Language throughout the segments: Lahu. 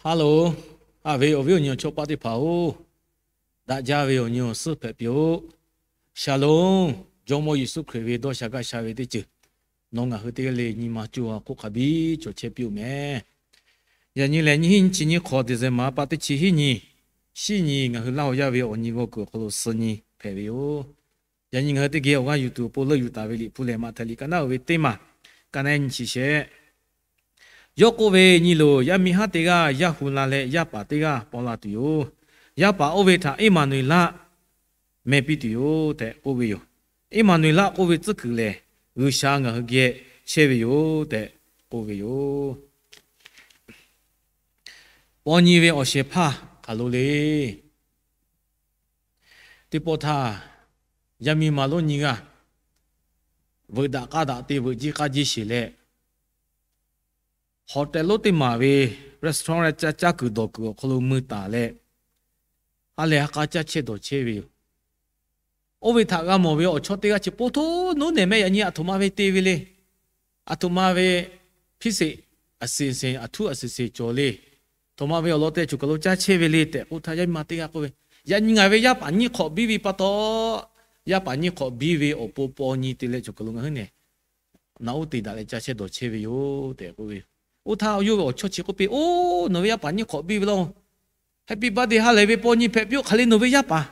Hello, haꞈ ve awˬ viˉ awˬ nyi awˬ chawˇ paˆ teˇ hpaˍ-oˬ, daꞈ jaˇ ve awˬ nyi awˬ suhˉ hpehꞈ piˇ-oˆ. Shalom, Jawˇmawˇ Yeˍsuˆ Hkriꞈ ve dawˇ sha gaˇ sha ve teˇ ceuˬ nawˬ ngaˬ hui teˇ g'aˇ le nyi ma coˇ a hk'oˆ hk'a biˇ cawˬ chehˇ piˇ-oˆ mehˍ. Yaꞈ nyi lehˬ, nyi hiˉ nyi chi nyi hk'awꞈ December pa teˇ chi hiˉ nyi, shiˉ nyi ngaˬ hui Laˇ huˍ yaˇ ve awˬ nyi g'aw kuiˬ awˬ hk'aw lo suh nyi hpehꞈ ve yoˬ. Yaꞈ nyi ngaˬ hui teˇ geh awˬ g'aˇ yuˬ tuˬ awˬ pon leuˆ yuˬ taˍ ve Liꞈ hpu lehˬ, Maꞈhtehˍ liꞈ ka naˉ uiˍ ve teˇ maˬ, ka naˉ nyi chi shehˆ. Yawˇ k'oˆ ve, Nyi loˬ, yaˇ miˇ haˉ teˇ g'aˇ yaˇ hu la leh, yaˇ paˍ teˇ g'aˇ paw la tuˬ yoˬ. Yaˇ paˍ oˇ ve htaꞈ Eˇmaˍnuˍeˍlaˆ meh piˇ tuˬ yoˬ tehꞈ k'oˆ ve yoˬ. Eˇmaˍnuˍeˍlaˆ k'oˆ ve tcuhˉ kuiˬ lehˬ, G'uiˬsha ngaˬ hui geh chehˇ ve yoˬ tehꞈ k'oˆ ve yoˬ. Paw nyi ve awˬ shehˍ hpaˇ hk'aˬ lo le. Teˇ pawˆ htaˇ, yaˇ miˇ ma lonˉ nyiˇ g'aˇ veuꞈ daꞈ k'aˇ daꞈ te, veuꞈ jiˇ k'aˇ jiˇ sheˍ leh, hotel lonˉ teˇ maˬ ve restaurant caˇ caˇ kuiˬ dawˬ kuiˬ awˬ hk'aw lo mui taˍ leh, ha lehˬ ha k'a caˇ chehˇ dawˬ chehˇ ve yoˬ. Oˇ ve htaꞈ g'a mawˬ ve awˬ chawˇ teˇ g'aˇ chi, Po htoˇ, nawˉ nehˬ mehˆ yaꞈ nyi aˬ htoꞈ ma ve te ve le. Aˬ htoꞈ ma ve hpiˇ seꞈ aˬ seˍ seˍ, aˬ htuˉ aˬ seˍ seˍ cawˬ le. Htoꞈ ma ve awˬ lawn te choˬ kaˬ lo caˇ chehˇ ve le tehꞈ k'oˆ htaˇ, yaˇ miˇ ma teˇ g'aˇ k'oˆ ve, Yaꞈ nyi ngaˬ ve yaˇ paˍ nyiˇ hk'awꞈ biˇ ve pa taw, yaˇ paˍ nyiˇ hk'awꞈ biˇ ve awˬ pon paw nyi te leh choˬ kaˬ lo ngaˬ hui nehˬ naꞈ uˉ te daꞈ leh caˇ chehˇ dawˬ chehˇ ve yoˬ tehꞈ k'oˆ ve. Oˇ htaˇ yawˇ ve awˬ chawˇ chi k'oˆ piˇ, Oˇ, nawˬ ve yaˇ paˍ nyiˇ hk'awꞈ biˇ ve laˇ-oˬ. Happy birthday ha lehˬ ve paw nyi hpehꞈ piˇ-oˆ, hk'aˬ le nawˬ ve yaˇ paˍ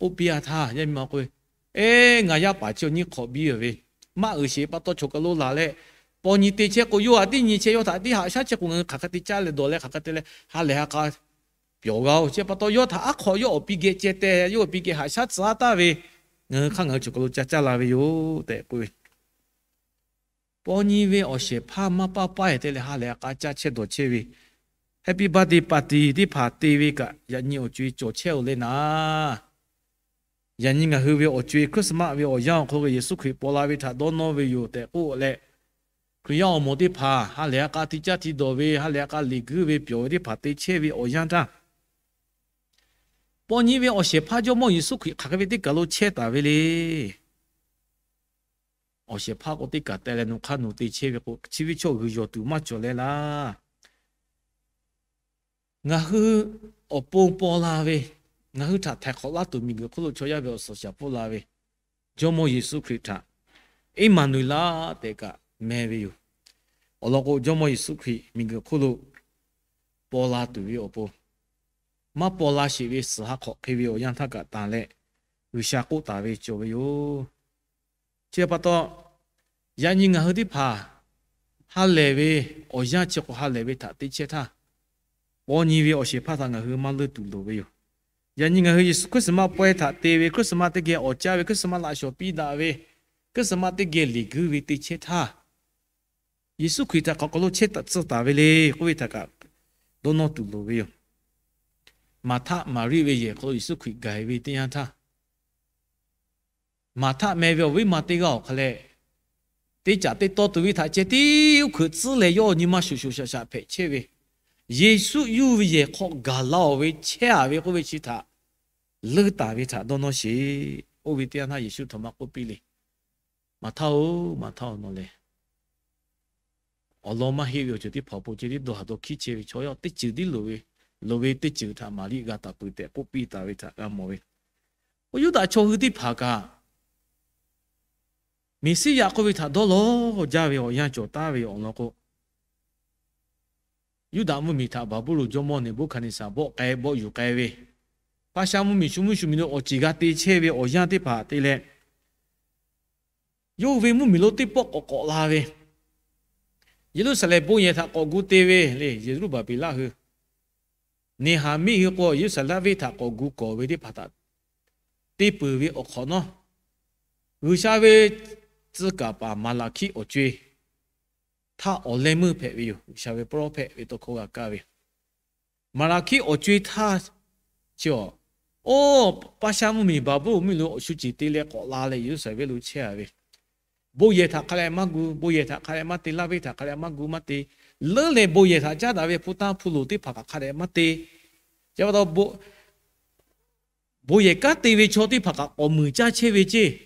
k'oˆ piˇ-a htaˇ, yaˇ miˇ ma k'oˆ ve, Eˇ, ngaˬ yaˇ paˍ chi nyiˇ hk'awꞈ biˇ ve, maˇ uiˍ sheˍ pa taw choˬ kaˬ lo laˬ leh, paw nyi te chehˇ k'o, yawˇ htaꞈ tiˉ nyi chehˇ, yawˇ htaꞈ tiˉ haꞈ shaˉ chehˇ k'o, ngaˬ hui hk'aˬ hk'e te caˇ leh dawˬ leh hk'aˬ hk'e te leh ha lehˬ ha k'a pyawˬ g'a-oˬ. Chi pa taw yawˇ htaꞈ aˉ hk'aw yawˇ awˬ pi geh ceh teh, yawˇ awˬ pi geh haꞈ shaˉ tcuh-a taˍ ve, ngaˬ hui hk'aˇ ngaˬ hui choˬ kaˬ lo ca caˇ la ve yoˬ tehꞈ k'oˆ ve. Paw nyi ve awˬ shehˍ hpaˇ maˇ paˇ paˇ-e te leh ha lehˬ ha k'a caˇ chehˇ dawˬ chehˇ ve, happy birthday party teˇ hpaˍ te ve kaꞈ, yaꞈ nyi awˬ co-e cawˬ chehˇ-oˬ le naˍ. Yaꞈ nyi ngaˬ hui ve awˬ co-e Christmas ve awˬ yanˇ awˬ hk'aw lo Yeˍsuˆ Hkriꞈ paw la ve htaꞈ dawˇ nawˇ ve yoˬ tehꞈ k'oˆ leh, Hkriꞈ yaˇ awˬ moˍ teˇ hpaˍ ha lehˬ ha k'a te caˇ te dawˬ ve, ha lehˬ ha k'a leˬ guiˇ ve pyawˬ ve teˇ hpaˍ te chehˇ ve awˬ yanˇ htaˇ, paw nyi ve awˬ shehˍ hpaˇ Jawˇmawˇ Yeˍsuˆ Hkriꞈ hk'aˬ hk'e ve teˇ kaˬ lo chehˇ taˍ ve le. Awˬ shehˍ hpaˇ k'o teˇ kaˬ teh leh nawˬ hk'aˇ nawˬ te chehˇ ve k'o, chi ve chaw g'uiˬ yawˬ tuˬ maˇ cawˬ leh laˇ. Ngaˬ hui awˬ pon paw la ve, ngaˬ hui htaꞈ htaiˍ hk'awꞈ laˇ tuˬ miˬguiˬ hk'oˆ lo chaw yaˇ ve awˬ suhˍ shaˍ pfuhˇ la ve Jawˇmawˇ Yeˍsuˆ Hkriꞈ htaꞈ Eˇmaˍnuˍeˍlaˆ tehꞈ kaꞈ meh ve yoˬ. Awˬ lawn k'o, Jawˇmawˇ Yeˍsuˆ Hkriꞈ miˬguiˬ hk'oˆ lo paw la tuˬ ve awˬ pon, maˇ paw la sheˍ ve suhˍ ha hk'awꞈ hk'e ve awˬ yanˇ htaˇ kaꞈ tanˬ leh, G'uiˬsha k'oˆ taˍ ve cawˬ ve yoˬ. Chi pa taw, yaꞈ nyi ngaˬ hui teˇ hpaˍ ha lehˬ ve awˬ yanˇ chi hk'awꞈ ha lehˬ ve htaꞈ te chehˇ htaˇ, paw nyi ve awˬ shehˍ hpaˇ htaꞈ ngaˬ hui maˇ leuˆ tuˬ loˍ ve yoˬ. Yaꞈ nyi ngaˬ hui Yeˍsuˆ Christmas pawehˇ htaꞈ te ve, Christmas teˇ geh awˬ caˇ ve, Christmas laꞈ shawˍ piˇ daꞈ ve, Christmas teˇ geh leˬ guiˇ ve te chehˇ htaˇ, Yeˍsuˆ Hkriꞈ htaꞈ hk'aˬ hk'aw lo chehˇ tcuh taˍ ve le k'oˆ ve htaꞈ kaꞈ dawˇ nawˇ tuˬ loˍ ve yoˬ. Maˍhtaˆ Maˍriˆ ve yehˬ hk'aw lo Yeˍsuˆ Hkriꞈ gaˬ ve teˇ yanˇ htaˇ, Maˍhtaˆ meh ve awˬ viˉ ma teˇ g'aˇ awˬ hk'a leh, teˇ caꞈ teˇ tawˇ tuˬ ve htaꞈ ceh tiˉ uˉ hkuiꞈ tcuhˉ leh yawˇ nyi ma shoˍ shoˍ shaꞈ shaꞈ hpehꞈ chehˇ ve, Yeˍsuˆ yuˇ ve yehˬ hk'aw gaˬ la-oˬ ve chehˇ-a ve k'oˆ ve chi htaꞈ leuˉ taˍ ve htaꞈ dawˇ nawˇ sheˍ. Oˇ ve teˇ yanˇ htaˇ Yeˍsuˆ htaꞈ maˇ k'oˆ piˇ le. Maˍhtaˆ-oˬ, Maˍhtaˆ-oˬ, nawˬ lehˬ awˬ lawn maˇ heˆ ve awˬ ceuˬ teˇ hpaˍ awˬ pon ceh tiˉ dawˇ haˍ dawˇ hkiˉ chehˇ ve chaw yaˇ teˇ ceuˬ tiˉ loˍ ve, loˍ ve teˇ ceuˬ htaꞈ Maˍriˆ g'a taˍ peuˬ tehꞈ k'oˆ piˇ taˍ ve htaꞈ g'a mawˬ ve. Oˇ Yuˇdaꞈ chaw hui teˇ hpaˍ kaꞈ, Meˍsiˉyaꞈ k'oˆ ve htaꞈ dawˇ law jaˇ ve awˬ yanˇ cawˬ taˍ ve awˬ lawn k'o, Yuˇdaꞈ mvuhˇmiˬ htaꞈ Baˍbuˍlonˍ jawˇmawˇ Neˍbuˆhkaˍneˍsaˍ bawˆ k'ai bawˆ yuˬ k'ai ve, Paˇshaˆ mvuhˇmiˬ shu mvuhˇ shu miˬ lo awˬ ceˬ g'a te chehˇ ve awˬ yanˇ teˇ hpaˍ te leh, yawˇ hui ve mvuhˇmiˬ lo teˇ pawˆ k'awꞈ k'awꞈ la ve, Yeˍruˆsaˍlehnˍ bon yehˬ htaꞈ k'awꞈ gu te ve le. Yeˍruˆbaˍbeˍlaˆ hui, Neˍhaˍmiˆ hui k'o Yeˍruˆsaˍlehnˍ venˇ htaꞈ k'awꞈ gu kawˍ ve teˇ hpaˍ htaꞈ te peuˬ ve awˬ hk'awꞈ nawˉ, G'uiˬsha ve tcuh kaˍ paˍ Maˍlaˍhkiˆ awˬ co-e htaˇ awˬ leh meuˇ hpehꞈ ve yoˬ. G'uiˬsha ve prophet ve tawˇ hkawˇ g'a kaˇ ve, Maˍlaˍhkiˆ awˬ co-e htaˇ chi awˬ, oˇ Paˇshaˆ mvuhˇmiˬ Baˍbuˍlonˍ mvuhˇmiˬ lo awˬ shu ceˬ te leh k'awꞈ la leh Yeˍruˆsaˍlehnˍ venˇ lo chehˇ-a ve, bon yehˬ htaꞈ hk'a dehꞈ maˇ gu, bon yehˬ htaꞈ hk'a dehꞈ maˇ te, laˇ venˇ htaꞈ hk'a dehꞈ maˇ gu maˇ te, leuˉ leh bon yehˬ htaꞈ caˉ daꞈ ve hpu tanˇ hpu loˍ teˇ hpaˍ hk'aˬ hk'a dehꞈ maˇ te. Chi pa taw, bon yehˬ kanˉ te ve chaw teˇ hpaˍ kaꞈ k'awꞈ muiˬ caˇ chehˇ ve ceˇ,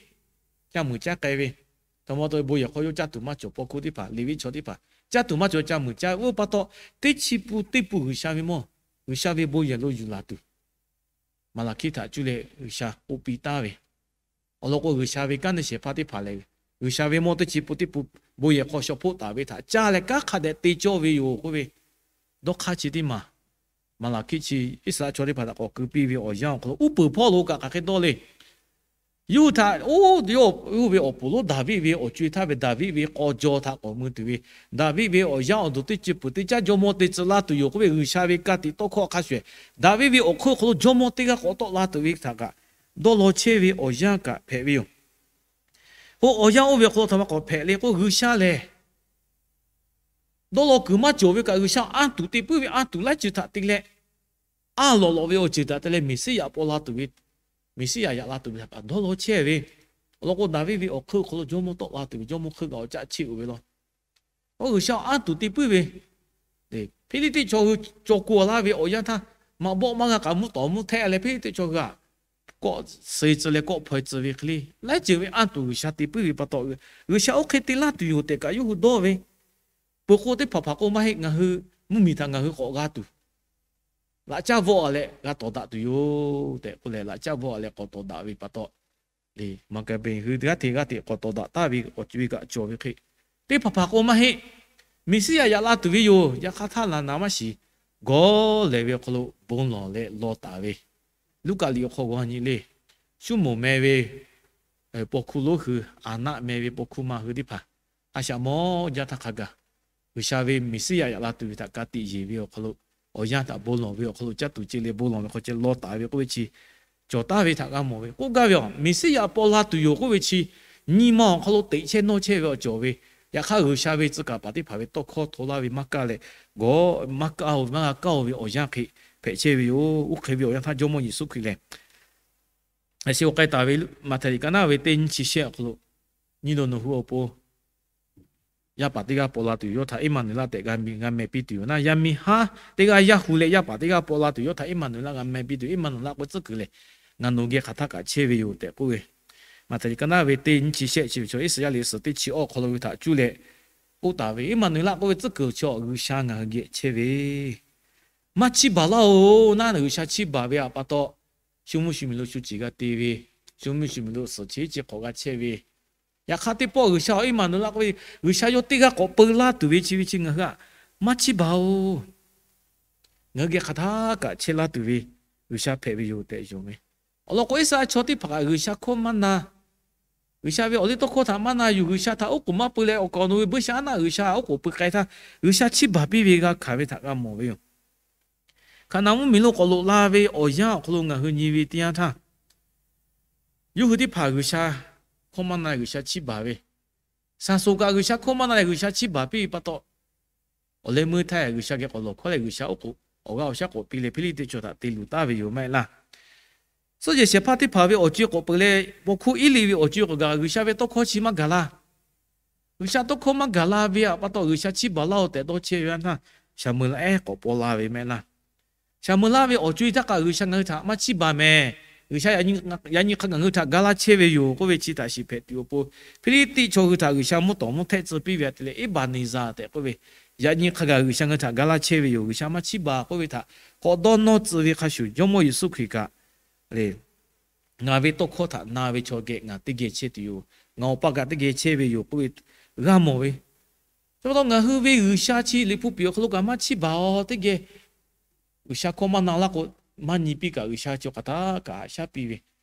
caˇ muiˬ caˇ k'ai ve Aˬ ma taw ve bon yehˬ hk'aw yawˇ caˇ tuˬ maˇ cawˬ, paw hkuˇ teˇ hpaˍ Leˍviˆ chaw teˇ hpaˍ caˇ tuˬ maˇ cawˬ, ca muiˬ caˇ ve oˇ ve pa taw, teˇ chi pun teˇ pun G'uiˬsha ve mawˇ, G'uiˬsha ve bon yehˬ lo yuˬ laˬ tuˬ, Maˍlaˍhkiˆ htaꞈ cuˇ leh G'uiˬsha k'oˆ piˇ taˍ ve. Awˬ lawn k'o, G'uiˬsha ve kaˉ neˇ shehˍ hpaˇ teˇ hpaˍ lehˬ, G'uiˬsha ve mawˇ teˇ chi pun teˇ pun bon yehˬ hk'aw shaw hpoˆ taˍ ve htaꞈ caˇ leh kanˉ hk'a dehꞈ te cawˇ ve yoˬ k'oˆ ve, dawˇ hk'aˇ chi teˇ maˬ, Maˍlaˍhkiˆ chi Iˉsaˍreˍlaˆ chaw teˇ hpaˍ htaꞈ k'awꞈ keu piˇ ve awˬ yanˇ awˬ hk'aw lo, uˉ peunˍ hpawˇ lo kaꞈ hk'aˬ hk'e dawˇ le. Yawˇ hui htaꞈ oˇ, yawˇ hui ve awˬ puˍ lonˉ Daˍviˆ ve awˬ co-e htaˇ ve Daˍviˆ ve k'aw jaw htaꞈ k'awꞈ mui tuˬ ve, Daˍviˆ ve awˬ yaˇ awˬ duˬ teˇ ceuˬ peuˬ teˇ caˉ jawˇmawˇ te tcuh laˇ tuˬ yoˬ k'oˆ ve, G'uiˬsha ve ka tiꞈ tawˇ hkawˇ hk'a shuˍ, Daˍviˆ ve awˬ hk'oˆ awˬ hk'aw lo jawˇmawˇ teˇ g'aˇ k'awꞈ tawˆ la tuˬ ve htaꞈ kaꞈ dawˇ law chehˇ ve awˬ yanˇ kaꞈ hpehꞈ ve yoˬ. K'o, awˬ yanˇ oˇ ve awˬ hk'aw lo htaꞈ ma k'awꞈ hpehꞈ le k'o, G'uiˬsha lehˬ dawˇ law kuiˬ maˇ cawˬ ve kaꞈ, G'uiˬsha anˇ tuˬ te puiˉ ve anˇ tuˬ laiˉ ceuˬ htaꞈ te leh, a lawꞈ lawꞈ ve awˬ ceuˬ htaꞈ te leh Meˍsiˉyaꞈ paw la tuˬ ve, Meˍsiˉyaꞈ yaꞈ la tuˬ ve htaꞈ kaꞈ dawˇ law chehˇ ve. Awˬ lawn k'o, Daˍviˆ ve awˬ hk'oˆ awˬ hk'aw lo jawˇmawˇ tawˆ la tuˬ ve jawˇmawˇ hk'eunˇ kaꞈ awˬ caˆ cheˇ-oˬ ve law. Oˇ G'uiˬsha anˇ tuˬ te puiˉ ve, Hpiˇliˇtiˆ chaw hui caw k'oˆ laˇ ve awˬ yanˇ htaˇ, maꞈ bawˆ maˇ g'a kaꞈ mvuhˇ tawˍ mvuhˇ htehˆ leh, Hpiˇliˇtiˆ chaw hui htaꞈ kawˆ suh tcuh leh kawˆ hpaw tcuh ve hk'e le, laiˉ ceuˬ ve anˇ tuˬ G'uiˬsha te puiˉ ve pa taw, G'uiˬsha oˇ hk'e te laˇ tuˬ yoˬ tehꞈ kaꞈ yawˇ hui dawˇ ve, peuˬ k'o teˇ hpaˍ hpaˍ k'o maˇ heˆ, ngaˬ hui mvuhˇmiˬ htaꞈ ngaˬ hui k'awꞈ g'a tuˬ, laꞈ caˇ vawˆ-a leh g'a tawˍ daꞈ tuˬ yoˬ tehꞈ k'oˆ leh, laꞈ caˇ vawˆ-a leh k'awꞈ tawˍ daꞈ ve pa taw, le, Maˍkaˍbeˍ hui g'aˇ hteꞈ g'aˇ hteꞈ k'awꞈ tawˍ daꞈ taˍ ve awˬ co-e kaꞈ cawˬ ve hk'e, teˇ hpaˍ hpaˍ k'o maˇ heˆ, Meˍsiˉyaꞈ yaꞈ la tuˬ ve yoˬ, yaꞈ hk'aˇ htaˇ laˬ naˍ maˇ shiˍ, gawˇ lehˬ ve awˬ hk'aw lo bon lawˬ leh law taˍ ve, Luˉkaꞈ liꞈ awˬ hk'aw g'aw nyi le, Suˉmonˍ meh ve paw hkuˇ lonˉ hui, Aˍnaˆ meh ve paw hkuˇ ma hui teˇ hpaˍ a shaꞈ mawˇ jaˇ htaˇ hk'a gaˬ, G'uiˬsha ve Meˍsiˉyaꞈ yaꞈ la tuˬ ve htaꞈ ka tiꞈ yeˬ ve awˬ hk'aw lo, awˬ yanˇ htaꞈ bon lawˬ ve awˬ hk'aw lo caˇ tuˬ ce leh bon lawˬ ve hk'aw ceh law taˍ ve k'oˆ ve chi cawˬ taˍ ve htaꞈ g'a mawˬ ve k'oˆ gaˇ ve yoˬ. Meˍsiˉyaꞈ paw la tuˬ yoˬ k'oˆ ve chi nyi ma awˬ hk'aw lo teꞈ chehˇ nawˇ chehˇ ve awˬ cawˬ ve, yaꞈ hk'aˇ G'uiˬsha ve tcuh kaˍ paˍ teˇ hpaˍ ve tawˇ hkawˇ hto laˇ ve maˇ kaˇ leh, gawˇ maˇ kaˇ-oˬ ve, maˇ g'a kaˇ-oˬ ve awˬ yanˇ hk'e hpehꞈ chehˇ ve yoˬ. Oˇ hk'e ve awˬ yanˇ htaˇ Jawˇmawˇ Yeˍsuˆ Hkriꞈ lehˬ, a shi awˬ k'ai taˍ ve Maꞈhtehˍ liꞈ ka naˉ ve teˇ nyiˇ chi shehˆ awˬ hk'aw lo, nyi loˬ nawˬ hui awˬ pon yaˇ paˍ teˇ g'aˇ paw la tuˬ yoˬ, yawˇ htaꞈ Iˉmaˍnuˍlaˆ tehꞈ g'a meh piˇ tuˬ yoˬ. Naˆ yaˇ miˇ haˉ teˇ g'aˇ yaˇ hu leh yaˇ paˍ teˇ g'aˇ paw la tuˬ yoˬ, yawˇ htaꞈ Iˉmaˍnuˍlaˆ g'a meh piˇ tuˬ yoˬ. Iˉmaˍnuˍlaˆ k'oˆ ve tcuhˉ kuiˬ lehˬ, ngaˬ nawˬ geh hk'aˬ htaˇ kaꞈ chehˇ ve yoˬ tehꞈ k'oˆ ve, Maꞈhtehˍ liꞈ ka naˉ ve teˇ nyiˇ chi shehˆ chi ve chaw Iˉsaˍyaˆ liꞈ suhˍ teˇ chi awˬ hk'aw lo ve htaꞈ cuˇ leh k'oˆ taˍ ve, Iˉmaˍnuˍlaˆ k'oˆ ve tcuhˉ kuiˬ chaw G'uiˬsha ngaˬ hui geh chehˇ ve, maˇ chiˇ baˬ laˇ-oˬ. Naˆ G'uiˬsha chiˇ baˬ ve pa taw, shu mvuhˇ shu miˬ lo shu ceˬ g'a te ve, shu mvuhˇ shu miˬ lo suhˍ chi chi hk'awꞈ g'a chehˇ ve, yaꞈ hk'aˇ teˇ pawˆ G'uiˬsha Iˉmaˍnuˍlaˆ k'oˆ ve, G'uiˬsha yawˇ teˇ g'aˇ k'awꞈ peu laˇ tuˬ ve chi ve chi ngaˬ hui htaꞈ maˇ chiˇ baˬ-oˬ. Ngaˬ hui geh hk'aˬ htaˇ kaꞈ chehˇ laˇ tuˬ ve G'uiˬsha hpehꞈ ve yoˬ tehꞈ yonˍ ve. Awˬ lawn k'o, Iˉsaˍreˍlaˆ chaw teˇ hpaˍ kaꞈ G'uiˬsha hkawˇ maˇ na, G'uiˬsha ve awˬliˇtawˇhkawˇ htaꞈ maˇ na yuˬ, G'uiˬsha htaꞈ oˉ k'oˍ maˇ peu leh awˬ kaˍ awˬ nu ve buiˇshaˆaˉnaˆ G'uiˬsha oˉ k'oˍ peu k'ai htaˇ, G'uiˬsha chiˇ baˬ piˇ ve g'a hkanˍ ve htaꞈ g'a mawˬ ve yoˬ. Hkaˍnanˍ mvuhˇmiˬ lo k'awꞈ loꞈ la ve awˬ yanˇ awˬ hk'aw lo ngaˬ hui nyi ve teˇ yanˇ htaˇ, yawˇ hui teˇ hpaˍ G'uiˬsha hkawˇ maˇ na leh G'uiˬsha chiˇ baˬ ve, Saˍsonˍ kaꞈ G'uiˬsha hkawˇ maˇ na leh G'uiˬsha chiˇ baˬ piˇ ve pa taw, awˬ leh meuˇ htaˇ G'uiˬsha geh k'awꞈ lawˬ hkawˇ leh G'uiˬsha oˉ k'oˍ awˬ g'aˇ awˬ shaˉ k'awꞈ piˇ leh Hpiˇliˇtiˆ chaw htaꞈ te luˬ taˍ ve yoˬ maˇ heˆ laˇ. Suhˉ jehˬ shehˍ hpaˇ teˇ hpaˍ ve awˬ co-e k'awꞈ peu leh, paw hkuˇ Eˇliˆ ve awˬ co-e k'awꞈ gaˬ G'uiˬsha ve tawˇ hkawˇ chi maˇ gaˬ la. G'uiˬsha tawˇ hkawˇ maˇ gaˬ la ve pa taw, G'uiˬsha chiˇ baˬ laˇ-oˬ tehꞈ dawˇ chehˇ ve a htaˇ, Saˍmoeˍlaˆ ehˉ k'awꞈ paw la ve maˇ heˆ laˇ. Saˍmoeˍlaˆ ve awˬ co-e htaˇ kaꞈ G'uiˬsha ngaˬ hui htaꞈ maˇ chiˇ baˬ mehˍ. G'uiˬsha yaꞈ nyi hk'a gaˬ ngaˬ hui htaꞈ ga laˇ chehˇ ve yoˬ k'oˆ ve chi htaꞈ shiˍ hpehꞈ tuˬ awˬ pon, Hpiˇliˇtiˆ chaw hui htaꞈ G'uiˬsha mvuhˇ tawˍ mvuhˇ htehˆ tcuh piˇ ve htaꞈ te leh, Eˇbaˍneˍzaˍ tehꞈ k'oˆ ve, yaꞈ nyi hk'a gaˬ G'uiˬsha ngaˬ hui htaꞈ ga laˇ chehˇ ve yoˬ, G'uiˬsha maˇ chiˇ baˬ k'oˆ ve htaꞈ k'awꞈ dawˇ nawˇ tcuh ve hk'a shuˍ, Jawˇmawˇ Yeˍsuˆ Hkriꞈ kaꞈ le, ngaˬ ve tawˇ hkawˇ htaꞈ na ve chaw geh ngaˬ teˇ geh chehˇ tuˬ yoˬ. Ngaˬ Awˬ pa kaꞈ teˇ geh chehˇ ve yoˬ k'oˆ ve g'a mawˬ ve. Chi pa taw ngaˬ hui ve G'uiˬsha chi Liꞈ hpu piˍ awˬ hk'aw lo kaꞈ maˇ chiˇ baˬ-oˬ. Teˇ geh G'uiˬsha hkawˇ maˇ na laˇ k'o, maˇ nyi piˇ kaꞈ G'uiˬsha chi hk'aˬ htaˇ kaꞈ haꞈ shaˉ piˇ ve,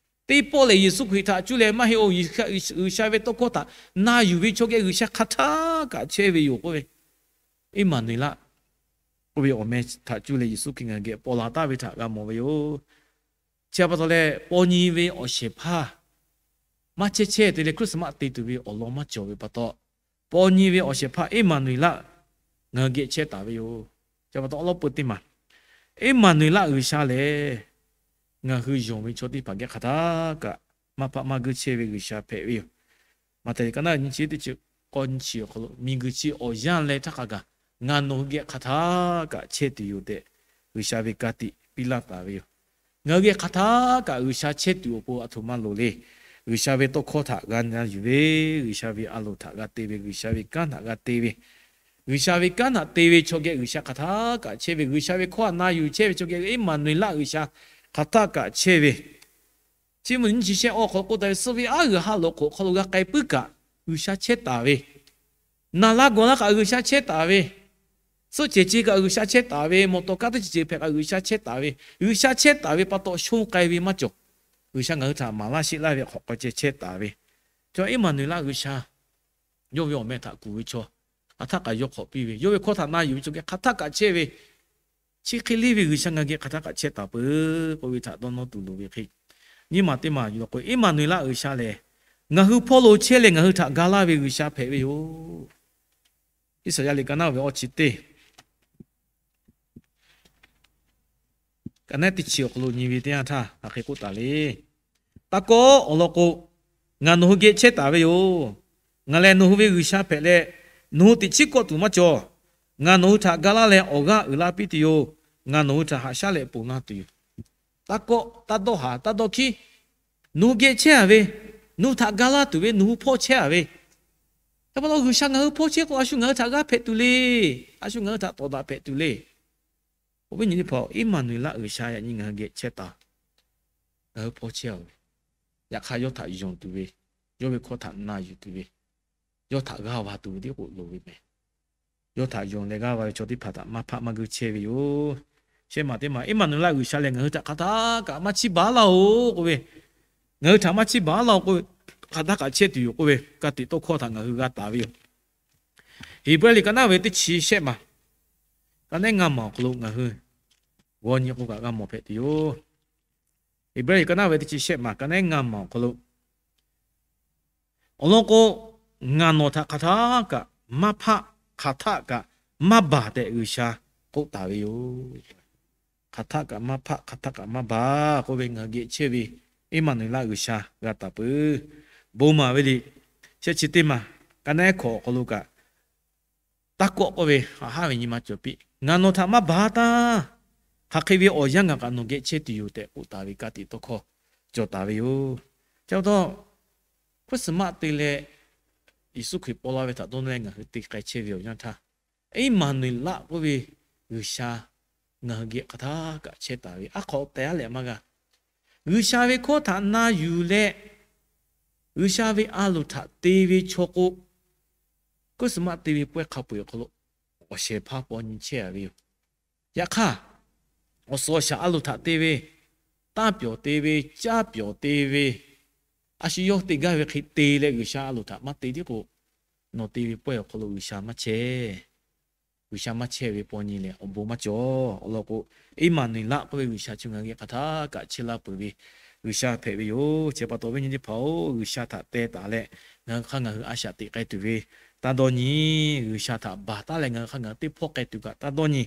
teˇ pawˆ lehˬ Yeˍsuˆ Hkriꞈ htaꞈ cuˇ leh maˇ heˆ-oˬ, G'uiˬsha ve tawˇ hkawˇ htaꞈ na yuˬ ve chaw geh G'uiˬsha hk'aˬ htaˇ kaꞈ chehˇ ve yoˬ k'oˆ ve, Eˇmaˍnuˍlaˆ k'oˆ ve awˬ meh htaꞈ cuˇ leh Yeˍsuˆ Hkriꞈ ngaˬ hui geh paw la taˍ ve htaꞈ g'a mawˬ ve yoˬ. Chi pa taw leh, paw nyi ve awˬ shehˍ hpaˇ maˇ chehˇ chehˇ te leh Christmas te tuˬ ve awˬ lawn maˇ cawˬ ve pa taw, paw nyi ve awˬ shehˍ hpaˇ Eˇmaˍnuˍlaˆ ngaˬ hui geh chehˇ taˍ ve yoˬ. Chi pa taw awˬ lawn peuˬ teˇ maˬ, Eˇmaˍnuˍlaˆ G'uiˬsha lehˬ, ngaˬ hui yonˍ ve chaw teˇ hpaˍ geh hk'aˬ htaˇ kaꞈ maˇ hpaˆ maˇ guiˇ chehˇ ve G'uiˬsha hpehꞈ ve yoˬ. Maꞈhtehˍ liꞈ ka naˉ nyi chi teˇ chi k'awˇ nyi chi awˬ hk'aw lo, miˬguiˬ chi awˬ yanˇ leh htaˇ hk'a gaˬ ngaˬ nawˬ hui geh hk'aˬ htaˇ kaꞈ chehˇ tuˬ yoˬ tehꞈ, G'uiˬsha ve ka tiꞈ piˇ laˇ taˍ ve yoˬ. Ngaˬ hui geh hk'aˬ htaˇ kaꞈ G'uiˬsha chehˇ tuˬ awˬ pon aˬ htoꞈ ma loˍ le. G'uiˬsha ve tawˇ hkawˇ htaꞈ g'a na yuˬ ve, G'uiˬsha ve a loˍ htaꞈ g'a te ve, G'uiˬsha ve kanˉ htaꞈ g'a te ve, G'uiˬsha ve kanˉ htaꞈ te ve chaw geh G'uiˬsha hk'aˬ htaˇ kaꞈ chehˇ ve, G'uiˬsha ve hkawˇ htaꞈ na yuˬ chehˇ ve chaw geh Eˇmaˍnuˍeˍlaˆ G'uiˬsha hk'aˬ htaˇ kaꞈ chehˇ ve, chi mvuhˇ nyi chi shehˆ awˬ hk'aw lo k'oˆ taˍ ve, suh ve aˉ g'uiˬ ha loꞈ hk'oꞈ hk'aw lo g'a k'ai puiˉ kaꞈ G'uiˬsha chehˇ taˍ ve, naˍ la gawˬ la kaꞈ G'uiˬsha chehˇ taˍ ve, suhˆ cehˬ ce kaꞈ G'uiˬsha chehˇ taˍ ve, mawˬ tawˬ kaˇ teˇ ceuˬ ceuˬ hpehꞈ kaꞈ G'uiˬsha chehˇ taˍ ve, G'uiˬsha chehˇ taˍ ve pa taw shonˇ k'ai ve maˇ cawˬ. G'uiˬsha ngaˬ hui htaꞈ maˍ laˇ sheˆ laˇ ve hk'awꞈ k'aw ceh chehˇ taˍ ve, chaw Eˇmaˍnuˍeˍlaˆ G'uiˬsha yawˇ ve awˬ meh htaꞈ kuˬ ve chaw hk'aˬ htaˇ kaꞈ yawˇ hk'awꞈ piˇ ve, yawˇ ve hkawˇ htaꞈ na yuˬ ve chaw geh hk'aˬ htaˇ kaꞈ chehˇ ve, chi hk'e leˇ ve G'uiˬsha ngaˬ hui geh hk'aˬ htaˇ kaꞈ chehˇ taˍ peuˬ k'oˆ ve htaꞈ dawˇ nawˇ tuˬ loˍ ve hk'e, nyiˇ maˬ teˇ maˬ yuˬ la k'o, Eˇmaˍnuˍeˍlaˆ G'uiˬsha lehˬ, ngaˬ hui hpawˇ lo chehˇ leh ngaˬ hui htaꞈ ga laˇ ve G'uiˬsha hpehꞈ ve yoˬ. Iˉsaˍyaˆ liꞈ ka naˉ ve awˇ chi teˇ ka naˉ teˇ chi awˬ hk'aw lo nyi ve teˇ yanˇ htaˇ hk'aˬ hk'e k'oˆ taˍ le. Taˇ kawˆ, awˬ lawn k'o, ngaˬ nawˬ hui geh chehˇ taˍ ve yoˬ. Ngaˬ lehˬ nawˬ hui ve G'uiˬsha hpehꞈ leh, nawˬ hui teꞈ chiˉ kawˆ tuˬ maˇ cawˬ. Ngaˬ nawˬ hui htaꞈ ga laˇ leh awˬ g'aˇ uiˍ la piˇ tuˬ yoˬ. Ngaˬ nawˬ hui htaꞈ haꞈ shaˉ leh ponˬ laˇ tuˬ yoˬ. Taˇ kawˆ, taˇ dawˇ haˍ, taˇ dawˇ hkiˉ. Nawˬ hui geh chehˇ a ve, nawˬ hui htaꞈ ga laˇ tuˬ ve, nawˬ hui hpawˇ chehˇ a ve, hk'e pa taw G'uiˬsha ngaˬ hui hpawˇ chehˇ k'o, a shu ngaˬ hui htaꞈ g'aˇ hpehꞈ tuˬ le. A shu ngaˬ hui htaꞈ tawˍ daꞈ hpehꞈ tuˬ le. Awˬ viˉ nyi teˇ hpaˍ, Eˇmaˍnuˍeˍlaˆ G'uiˬsha yaꞈ nyi ngaˬ hui geh chehˇ taˍ. Ngaˬ hui hpawˇ chehˇ a ve, yaꞈ hk'aˇ yawˇ htaꞈ yonˍ tuˬ ve, yawˇ ve hkawˇ htaꞈ na yuˬ tuˬ ve, yawˇ htaꞈ g'aˇ va tuˬ ve tiˉ k'oˆ loˍ ve meh. Yawˇ htaꞈ yonˍ leh g'aˇ va ve chaw teˇ hpaˍ htaꞈ maˇ hpaˆ maˇ guˇ chehˇ ve yoˬ. Shehˆ maˬ teˇ maˬ, Eˇmaˍnuˍeˍlaˆ G'uiˬsha lehˬ ngaˬ hui htaꞈ hk'aˬ htaˇ kaꞈ maˇ chiˇ baˬ laˇ-oˬ k'oˆ ve, ngaˬ hui htaꞈ maˇ chiˇ baˬ laˇ-oˬ k'oˆ ve, hk'aˬ htaˇ kaꞈ chehˇ tuˬ yoˬ k'oˆ ve ka tiꞈ tawˇ hkawˇ htaꞈ ngaˬ hui g'a taˍ ve yoˬ. Heˍbrehˇ liꞈ ka naˉ ve teˇ chi shehˆ maˬ, ka naˉ ngaˇ maˬ awˬ hk'aw lo ngaˬ hui g'aw nyi k'o kaꞈ g'a mawˬ hpehꞈ tuˬ yoˬ. Heˍbrehˇ liꞈ ka naˉ ve teˇ chi shehˆ maˬ, ka naˉ ngaˇ maˬ awˬ hk'aw lo, awˬ lawn k'o, ngaˬ nawˬ htaꞈ hk'aˬ htaˇ kaꞈ maˇ hpaˆ, hk'aˬ htaˇ kaꞈ maˇ baˬ tehꞈ G'uiˬsha k'oˆ taˍ ve yoˬ. Hk'aˬ htaˇ kaꞈ maˇ hpaˆ, hk'aˬ htaˇ kaꞈ maˇ baˬ k'oˆ ve ngaˬ hui geh chehˇ ve Eˇmaˍnuˍeˍlaˆ G'uiˬsha g'a taˍ peuˬ. Bon maˍ ve liꞈ shehˆ chi teˇ maˬ, ka naˉ hkawꞈ awˬ hk'aw lo kaꞈ taˇ kawˆ k'oˆ ve, haꞈ haˉ ve nyi ma cawˬ piˇ. Ngaˬ nawˬ htaꞈ maˇ baˬ taˇ. Hk'aˬ hk'e ve awˬ yanˇ ngaˬ kaꞈ nawˬ geh chehˇ tuˬ yoˬ tehꞈ k'oˆ taˍ ve ka tiꞈ tawˇ hkawˇ cawˬ taˍ ve yoˬ. Chi pa taw, Christmas te leh Yeˍsuˆ Hkriꞈ paw la ve htaꞈ dawˇ leh ngaˬ hui te k'ai chehˇ ve awˬ yanˇ htaˇ, Eˇmaˍnuˍeˍlaˆ k'oˆ ve G'uiˬsha ngaˬ hui geh hk'aˬ htaˇ kaꞈ chehˇ taˍ ve aˉ hk'aw tehꞈ aˉ lehꞈ maˇ g'a. G'uiˬsha ve hkawˇ htaꞈ na yuˬ leh, G'uiˬsha ve a loˍ htaꞈ te ve chaw k'o, Christmas te ve pawehˇ hk'a peu-eˬ awˬ hk'aw lo awˬ shehˍ hpaˇ paw nyi chehˇ a ve yoˬ. Yaꞈ hk'aˇ, awˬ suhˍ awˬ shaˍ a loˍ htaꞈ te ve, tanˇ pyawˬ te ve, caˇ pyawˬ te ve, a shu yawˇ te gaˇ ve hk'e te leh G'uiˬsha a loˍ htaꞈ maˇ te tiˉ k'o, nawˬ te ve pawehˇ awˬ hk'aw lo G'uiˬsha maˇ chehˇ. G'uiˬsha maˇ chehˇ ve paw nyi lehˬ awˬ bon maˇ cawˬ. Awˬ lawn k'o, Eˇmaˍnuˍeˍlaˆ k'oˆ ve G'uiˬsha chi ngaˬ hui geh hk'aˬ htaˇ kaꞈ chehˇ laˇ peuˬ ve G'uiˬsha hpehꞈ ve yoˬ. Chi pa taw, awˬ viˉ nyi teˇ hpaˍ-oˬ, G'uiˬsha htaꞈ teh taˍ leh ngaˬ hui hk'aˇ ngaˬ hui a shaꞈ teꞈ k'ai tuˬ ve taˇ dawˇ nyi. G'uiˬsha htaꞈ baˬ taˉ leh ngaˬ hui hk'aˇ ngaˬ hui teˇ hpawˇ k'ai tuˬ kaꞈ taˇ dawˇ nyi.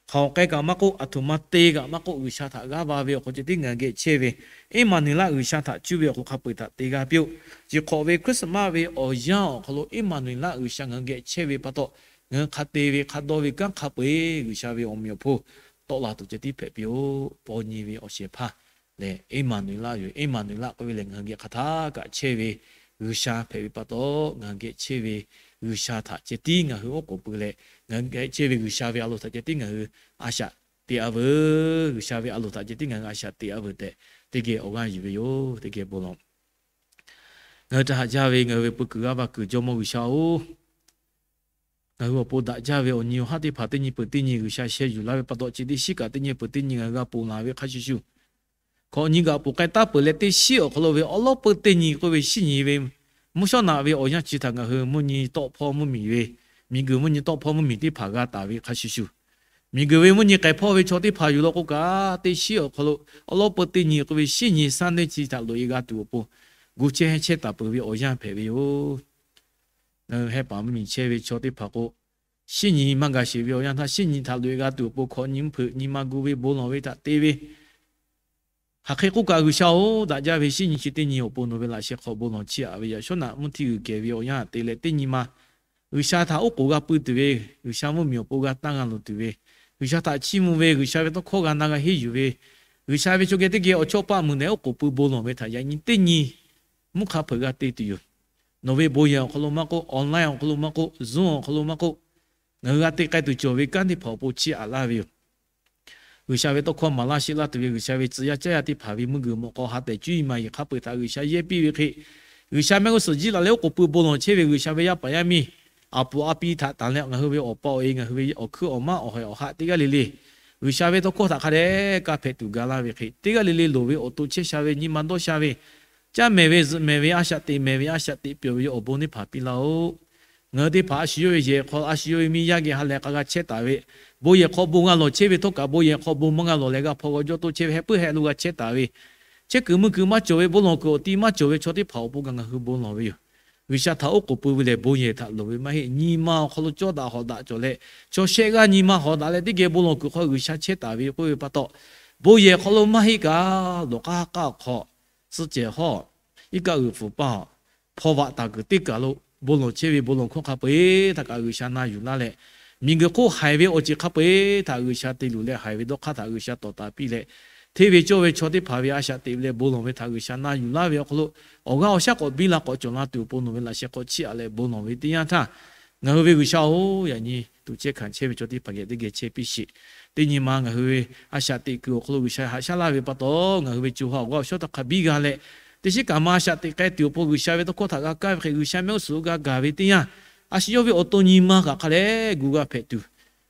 Hk'aˬ hk'e kaꞈ maˇ k'oˆ, aˬ htoꞈ ma te kaꞈ maˇ k'oˆ, G'uiˬsha htaꞈ g'aˇ va ve awˬ hk'aw ceh tiˉ ngaˬ hui geh chehˇ ve, Eˇmaˍnuˍeˍlaˆ G'uiˬsha htaꞈ cuˇ ve awˬ hk'aw hk'a peu-eˬ htaꞈ te g'a piˇ-oˆ. Chi hk'awꞈ ve Christmas ve awˬ yanˇ awˬ hk'aw lo Eˇmaˍnuˍeˍlaˆ G'uiˬsha ngaˬ hui geh chehˇ ve pa taw, ngaˬ hui hk'a te ve hk'a dawˇ ve kanˉ hk'a peu-eˬ G'uiˬsha ve awˬ meꞈ awˬ hponˇ tawˆ la tuˬ ceh tiˉ hpehꞈ piˇ-oˆ. Paw nyi ve awˬ shehˍ hpaˇ lehˬ Eˇmaˍnuˍeˍlaˆ yoˬ. Eˇmaˍnuˍeˍlaˆ k'oˆ ve lehˬ ngaˬ hui geh hk'aˬ htaˇ kaꞈ chehˇ ve G'uiˬsha hpehꞈ ve pa taw, ngaˬ hui geh chehˇ ve G'uiˬsha htaꞈ ceh tiˉ ngaˬ hui oˉ k'oˍ pui leh, ngaˬ hui geh chehˇ ve G'uiˬsha ve a loˍ htaꞈ ceh tiˉ ngaˬ hui a shaꞈ teꞈ-a veuˬ. G'uiˬsha ve a loˍ htaꞈ ceh tiˉ ngaˬ hui a shaꞈ teꞈ-a veuˬ tehꞈ teˇ geh awˬ g'aˇ yuˬ ve yoˬ. Teˇ geh bon lawˬ. Ngaˬ hui htaꞈ haꞈ jaˇ ve ngaˬ hui ve peu kuiˬ g'aˇ va kuiˬ Jawˇmawˇ G'uiˬsha-oˬ, ngaˬ hui awˬ pon daꞈ jaˇ ve awˬ nyi awˬ haˉ teˇ hpaˍ teˇ nyi peuˬ teˇ nyi G'uiˬsha sheh yuˬ laˇ ve pa taw, chi teˇ shiˉ kaꞈ teˇ nyi peuˬ teˇ nyi ngaˬ hui g'a ponˬ laˬ ve hk'a shuˍ shuˍ, hkawꞈ nyi g'aꞈ poˬ k'ai taˉ peuˬ leh, teˇ shiˉ awˬ hk'aw lo ve awˉ lawˉ peu teˇ nyi k'oˆ ve shiˉ nyi ve mvuhˇ shawˉ naꞈ ve awˬ yanˇ chi htaꞈ ngaˬ hui mvuhˇ nyi tawˆ hpawˇ mvuhˇmiˬ ve, miˬguiˬ mvuhˇ nyi tawˆ hpawˇ mvuhˇmiˬ teˇ hpaˍ g'a taˍ ve hk'a shuˍ shuˍ, miˬguiˬ ve mvuhˇ nyi k'ai hpawˇ ve chaw teˇ hpaˍ yuˬ law k'o kaꞈ, teˇ shiˉ awˬ hk'aw lo awˉ lawˉ peu teˇ nyi k'oˆ ve shiˉ nyi saˉ neˇ chi htaꞈ loꞈ-e g'a tuˬ awˬ pon, gu chehˇ chehˇ taˍ peuˬ ve awˬ yanˇ hpehꞈ ve yoˬ. Ngaˬ hui heh paˍ mvuhˇmiˬ chehˇ ve chaw teˇ hpaˍ k'o, shiˉ nyi maˇ g'a sheˍ ve awˬ yanˇ htaˇ, shiˉ nyi htaꞈ loꞈ-e g'a tuˬ awˬ pon hkawꞈ nyi mvuhˇ hpeuꞈ nyi ma gu ve bon lawˬ ve htaꞈ te ve, hk'aˬ hk'e k'oˆ kaꞈ, G'uiˬsha-oˬ, daꞈ jaˇ ve shiˉ nyi chi teˇ nyi awˬ pon nawˬ ve laꞈ sheh hk'aw bon lawˬ chiˇ aꞈ ve, yaꞈ shawˉ naꞈ mvuhˇ htiˇ g'uiˬ kehˬ ve awˬ yanˇ htaꞈ te leh teˇ nyi ma G'uiˬsha htaꞈ oˉ k'oˍ g'a pui tuˬ ve, G'uiˬsha mvuhˇmiˬ awˬ pon g'a tanˇ g'a loˍ tuˬ ve, G'uiˬsha htaꞈ chiˇ mvuh ve, G'uiˬsha ve tawˇ hkawˇ g'a na g'a henˇ yuˬ ve, G'uiˬsha ve chaw geh teˇ geh awˬ chawˇ paˆ mui nehˬ oˉ k'oˍ pui bon lawˬ ve htaꞈ yaꞈ nyi teˇ nyi mvuhˇ hk'a hpeuꞈ g'a te tuˬ yoˬ. Nawˬ ve bon yehˬ awˬ hk'aw lo maˇ k'oˆ, online awˬ hk'aw lo maˇ k'oˆ, Zoom awˬ hk'aw lo maˇ k'oˆ, ngaˬ hui g'a te k'ai tuˬ cawˬ ve kanˉ teˇ hpaˍ awˬ pon chiˇ aꞈ laˇ ve yoˬ. G'uiˬsha ve tawˇ hkawˇ maˍ laˇ sheˆ laˇ tuˬ ve G'uiˬsha ve tcuh yaˇ caˇ yaˇ teˇ hpaˍ ve meuˇ g'uiˬ mawꞈ k'aw ha tehꞈ cuˇ yiˍ maˍ yiˍ hk'a peu-eˬ htaꞈ G'uiˬsha yehˇ piˇ ve hk'e, G'uiˬsha mehˆ g'uˇ suhˍ jiˇ laꞈ leh oˉ k'oˍ pui bon lawˬ chehˇ ve G'uiˬsha ve yaˇ paˍ yaˇ miˇ, aˬ puˍ a pi htaꞈ tanˬ leh ngaˬ hui ve awˬ pa awˬ e, ngaˬ hui ve awˬ hkuiˉ awˬ maˇ awˬ hawehˬ awˬ haꞈ teˇ g'aˇ le le, G'uiˬsha ve tawˇ hkawˇ htaꞈ hk'a dehꞈ kaˇ hpehꞈ tuˬ ga laˇ ve hk'e, teˇ g'aˇ le le loˍ ve awˬ to chehˇ sha ve, nyi ma dawˇ sha ve, caˇ mehˍ ve zuhꞈ mehˍ ve a shaꞈ teꞈ mehˍ ve a shaꞈ teꞈ pyawˬ ve awˬ bon teˇ hpaˍ piˇ laˇ-oˆ. Ngaˬ hui teˇ hpaˍ a shu yawˇ ve yehˬ hk'aw a shu yawˇ ve miˇ yaˇ geh ha lehˬ k'a g'a chehˇ taˍ ve, bon yehˬ hk'aw bon g'a lawˬ chehˇ ve htawˇ kaꞈ bon yehˬ hk'aw bon maˇ g'a lawˬ leh g'a g'a hpaw g'a jawˇ toˇ chehˇ ve heh puiˉ heh lo g'a chehˇ taˍ ve, chehˇ kuiˬ meuˇ kuiˬ maˇ cawˬ ve, bon lawˬ kuiˬ awˬ ti maˇ cawˬ ve chaw teˇ hpaˍ awˬ pon kaꞈ ngaˬ hui bon lawˬ ve yoˬ. G'uiˬsha htaꞈ oˉ k'oˍ pui ve lehˬ bon yehˬ htaꞈ loˍ ve maˇ heˆ. Nyi ma awˬ hk'aw lo cawˇ daꞈ hawꞈ daꞈ cawˬ leh, chaw shehˆ g'aˇ nyi ma hawꞈ daꞈ leh teˇ geh bon lawˬ kuiˬ hk'aw G'uiˬsha chehˇ taˍ ve k'oˆ ve pa taw, bon yehˬ hk'aw lo maˇ heˆ kaꞈ lawˬ k'aˇ k'aˇ awˬ hk'aw, suhˆ cehˬ hawˇ, iˉ kaˆ g'uiˬ hpfuhˍ paˇ awˬ, hpaw vaꞈ taˍ kuiˬ teˇ kaˬ lo bon lawˬ chehˇ ve bon lawˬ hkawˇ hk'a peu-eˬ htaꞈ kaꞈ G'uiˬsha na yuˬ laˇ leh, miˬguiˬ hk'oˆ haiˬ ve awˬ ceuˬ hk'a peu-eˬ htaꞈ G'uiˬsha te luˬ leh haiˬ ve dawˇ hk'aˇ htaꞈ G'uiˬsha tawˍ taˍ piˇ leh, hteˇ ve cawˇ ve chaw teˇ hpaˍ ve a shaꞈ teꞈ ve leh bon lawˬ ve htaꞈ G'uiˬsha na yuˬ laˇ ve awˬ hk'aw lo, awˬ g'aˇ awˬ shaˉ k'awꞈ biˇ la k'awꞈ cawˬ la tuˬ awˬ pon nawˬ ve laꞈ sheh hk'aw chiˇ aꞈ leh bon lawˬ ve teˇ yanˇ htaˇ, ngaˬ hui ve G'uiˬsha-oˬ, yaꞈ nyi tuꞈ chehˇ hkanˍ chehˇ ve chaw teˇ hpaˍ geh teˇ geh chehˇ piˇ sheˍ. Teˇ nyi ma ngaˬ hui ve a shaꞈ teꞈ kuiˬ awˬ hk'aw lo G'uiˬsha haꞈ shaˉ laˇ ve pa taw, ngaˬ hui ve co ha awˬ g'aˇ awˬ shaˉ htaꞈ hk'a biˇ g'a leh, teˇ shiˉ kaꞈ ma a shaꞈ teꞈ k'ai tuˬ awˬ pon G'uiˬsha ve tawˇ hkawˇ htaꞈ g'a kaˇ ve hk'e, G'uiˬsha mehˆ g'uˇ suhˍ lo g'a gaˬ ve teˇ yanˇ, a shu yawˇ ve awˬ to nyi ma kaꞈ hk'a leh gu g'a hpehꞈ tuˬ,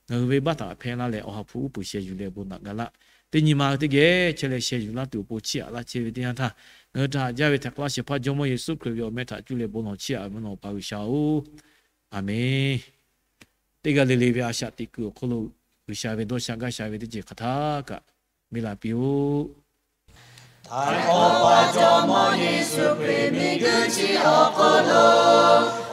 ngaˬ hui ve baˆ htaꞈ hpehˇ laˇ leh awˬ ha hpu uˉ peunˍ sheh yuˬ leh bon naꞈ ga laˇ. Teˇ nyi ma teˇ geh chehˇ leh sheh yuˬ laˇ tuˬ awˬ pon chiˇ aꞈ laˇ chehˇ ve teˇ yanˇ htaˇ, ngaˬ hui htaꞈ haꞈ jaˇ ve htehꞈ k'aw laˇ shehˍ hpaˇ Jawˇmawˇ Yeˍsuˆ Hkriꞈ ve awˬ meh htaꞈ cuˇ leh bon lawˬ chiˇ aꞈ ve mvuhˇ naw Awˬ pa G'uiˬsha-oˬ, Aˍmenˬ. Teˇ g'aˇ le le ve a shaꞈ teꞈ kuiˬ awˬ hk'aw lo G'uiˬsha ve dawˇ sha gaˇ sha ve teˇ ceuˬ hk'aˬ htaˇ kaꞈ biˇ la piˇ-oˆ. Htaiˍ hk'awꞈ pa Jawˇmawˇ Yeˍsuˆ Hkriꞈ miˬguiˬ chi awˬ hk'aw lo,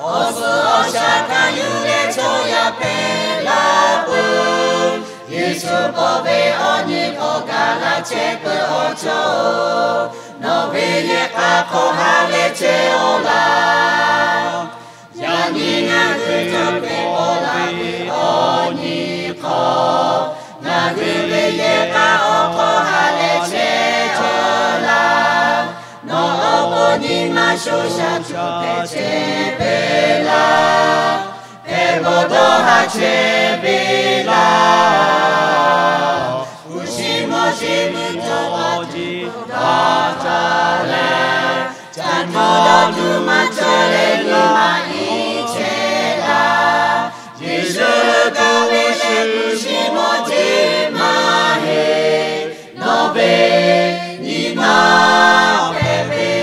awˬ suhˍ awˬ shaˍ hkanˍ yuˬ leh chaw yaˇ hpehꞈ la peuˬ. Yeˍsuˆ bawˆ ve awˬ nyi k'awꞈ gaˬ la chehˇ peuˬ awˬ cawˬ-oˬ, nawˬ ve yehˬ k'a hk'aw ha leh chehˇ-oˆ laˇ. Yaꞈ nyi ngaˬ hui chaw teˇ pawˆ la ve awˬ nyi hk'aw, ngaˬ hui ve yehˬ k'a awˬ hk'aw ha leh chehˇ-oˆ laˇ. Nawˬ awˬ pon nyi ma sho shaˍ cawˬ hpehꞈ chehˇ ve laˇ. Hpehꞈ bawˬ dawˇ ha chehˇ ve laˇ. Hpu shi mawˇ jeˬ meuˇ tawˇ k'aw jiˬ dawˇ taˍ leh, caˇ tuˬ dawˇ tuˬ maˇ cawˬ leh nyi ma iˉ chehˇ laˇ. Yeˍsuˆ kaˇ ve leh hpu shi mawˇ jeˬ maˇ heˆ, nawˬ ve nyi ma hpehꞈ ve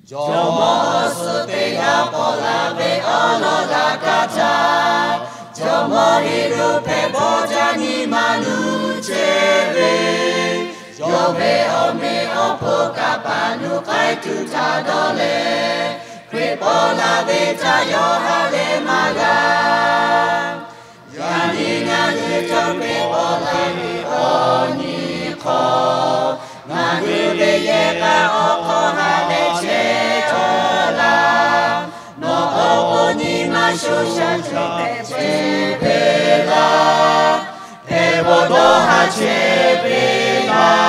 Jawˇmawˇ suh teˇ g'aˇ pawˆ la ve awˬ lawn daꞈ kaˇ htaˇ, jawˇmawˇ Heˍroˆ hpehꞈ bawˬ jaˇ nyi ma nuˇ chehˇ ve, yawˇ ve awˬ meꞈ awˬ hponˇ kaꞈ paˍ nuˇ k'ai tuˬ htaꞈ dawˇ leh, Hkriꞈ pawˆ la ve htaꞈ yawˇ ha leh maˇ g'a. Yaꞈ nyi ngaˬ hui chaw Hkriꞈ pawˆ la ve awˬ nyi hk'aw, ngaˬ hui ve yehˬ k'a awˬ hk'aw ha leh chehˇ-oˆ laˇ. Nawˬ awˬ pon nyi ma sho shaˍ cawˬ hpehꞈ chehˇ ve laˇ. Hpehꞈ bawˬ dawˇ ha chehˇ ve laˇ.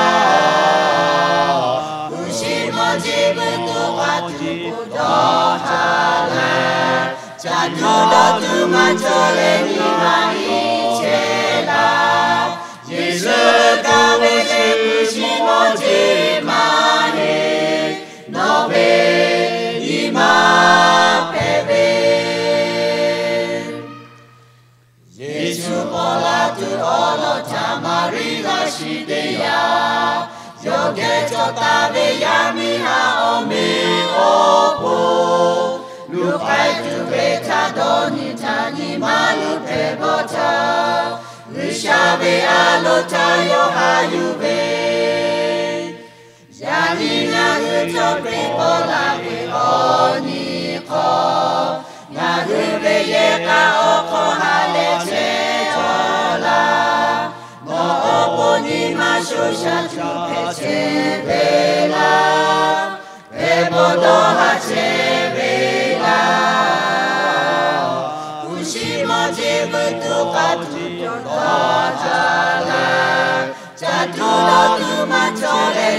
Hpu shi mawˇ jeˬ meuˇ tawˇ k'aw jiˬ dawˇ taˍ leh, caˇ tuˬ dawˇ tuˬ maˇ cawˬ leh nyi ma iˉ chehˇ laˇ. Yeˍsuˆ kaˇ ve leh hpu shi mawˇ jeˬ maˇ heˆ, nawˬ ve nyi ma hpehꞈ ve Yeˍsuˆ pawˆ la tuˬ awˬ lawn htaꞈ Maˍriˆ laˇ shiˍ teˇ yanˇ, yawˇ geh cawˬ taˍ ve yaˇ miˇ haˉ awˬ meꞈ awˬ hponˇ, luˬ k'ai tuˬ ve htaꞈ dawˇ nyi htaˇ nyi ma luˬ hpehꞈ bawˬ htaˇ, G'uiˬsha ve a loˍ htaꞈ yawˇ haꞈ yuˬ ve Yaꞈ nyi ngaˬ hui chaw Hkriꞈ pawˆ la ve awˬ nyi hk'aw, ngaˬ hui ve yehˬ k'a awˬ hk'aw ha leh chehˇ-oˆ laˇ. Nawˬ awˬ pon nyi ma sho shaˍ cawˬ hpehꞈ chehˇ ve laˇ. Hpehꞈ bawˬ dawˇ ha chehˇ ve laˇ. Hpu shi mawˇ jeˬ meuˇ tawˇ k'aw tuˬ dawˇ taˍ leh, caˇ tuˬ dawˇ tuˬ maˇ cawˬ leh